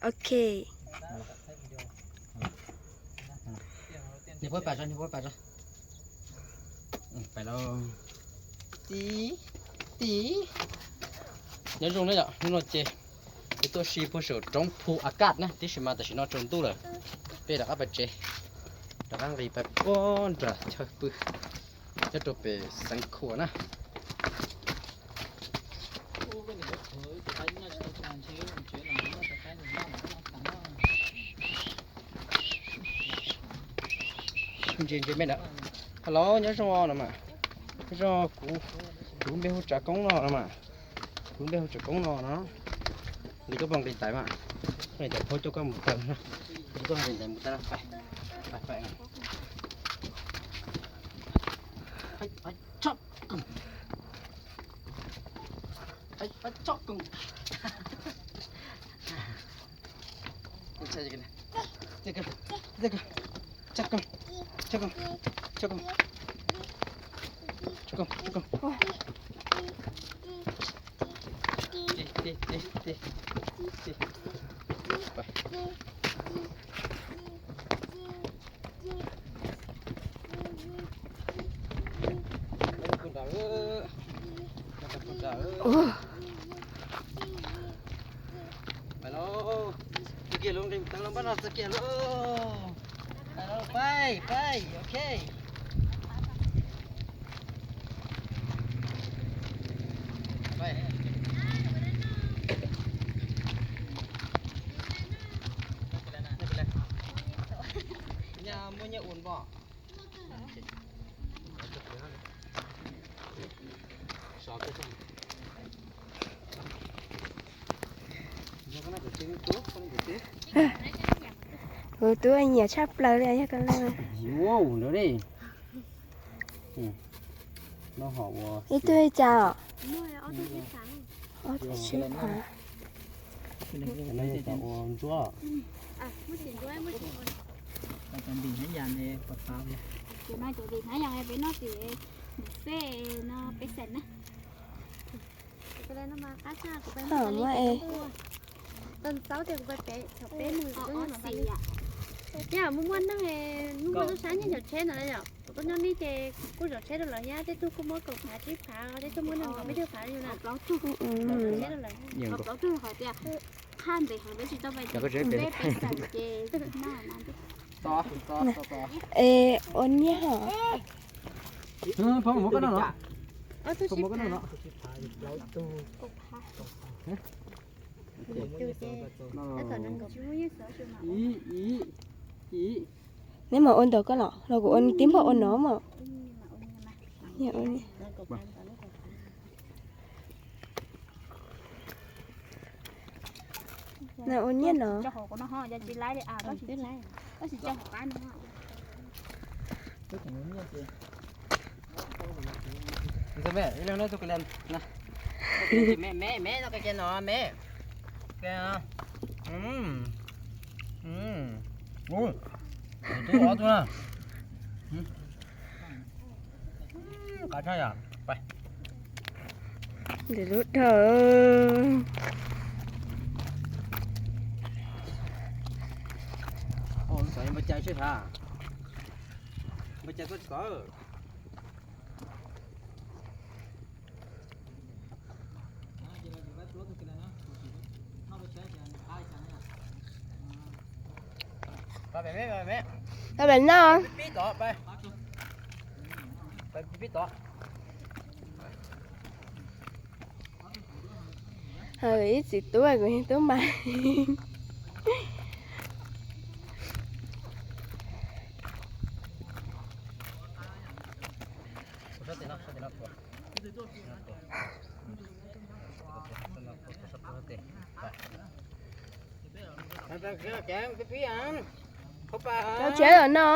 Ok. Nias pab pas tso, nias pab pas tso. Pais lauj. Tib, tib. Nyob zoo na yom, hnub no ces peb tuaj si puag saum roob Phu Akaj na, tiam sis mas tam sim no tsaus ntuj lawm. Peb rov qab pais tsev, rov qab nqis pais puag nram chaw pw, nyob rau pem Xeev Khuam na. Ntsia ntsia me na. Hello, nyob zoo no mas. Nyob zoo, kuv, kuv npe hu Tsav Koob no no mas. Kuv npe hu Tsav Koob no no. Nqis koj puas nqis tais mas. Nqis tais, pab coj koj mus taw na. Nqis koj nqis tais mus taw na. Pais, pais, pais. Pais lauj, txog kiag lub nqis taw los pab no txog kiag lauj. Pais lauj, pais, pais, ok. Pais. Nyaj muaj nyiaj ua npoj. Kuv tub nyiam tshaj plaws li yog ko le. Ib tug li cas os? Ob tug tsib phav. Ces no cov vim hnab yog peb noj tim buffet no peb xeem na. Muaj e. Tau txaub tias kuv pais pem thaum peb mus, yam muaj muaj neeg, muaj muaj tub sab nyob cov tsheb no yom. Kuv tuaj nyob li ces kuj zov tsheb rau lawv thiab, tej tug kuj muab kaum phav tsib phav, tej tug muab nees nkaum peb caug phav li na. Zov tsheb rau lawv. Plaub tug hais tias qhaj ntev heev peb tsis tau pais, peb peb xeem ces no. Es ua niag hos. Ob tug tsib phav. Neb mam ua ntawm koj los, los kuv ua tib npog ua no mos. Na ua niaj no. Me, me, me, no, ke no, me. Tus ob tug na. Qab tshaj yom. Ntawm lub dhawv. Npawg Cai sib hav. Npawg Cai koj tsis txawj. Pab pem no. Pib tod, pab pib tod. Ib txiv tub kuv tub mas. Tsev lawm no.